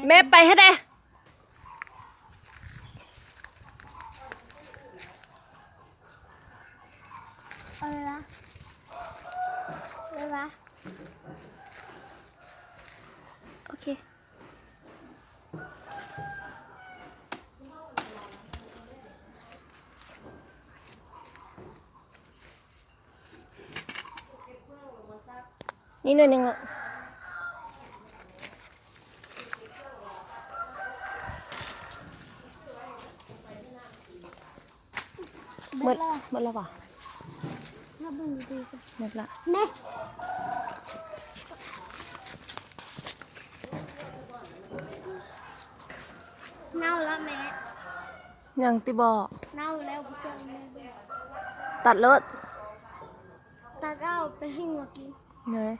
ແມ່ໄປໃຫ້ແດ່. ເອົາເວລາ ເວລາ ໂອເຄ. ນີ້ໜ່ວຍໜຶ່ງລະ ໝົດ ໝົດແລ້ວຫວາ? ມາເບິ່ງດີໆ ໝົດລະ ແມ່ ເນົ່າລະແມ່. ຫຍັງຕິບໍ? ເນົ່າແລ້ວ ບໍ່ເຊື່ອແມ່ເບິ່ງ ຕັດໂລດ ຕັດເອົາໄປໃຫ້ງົວກິນເລີຍ.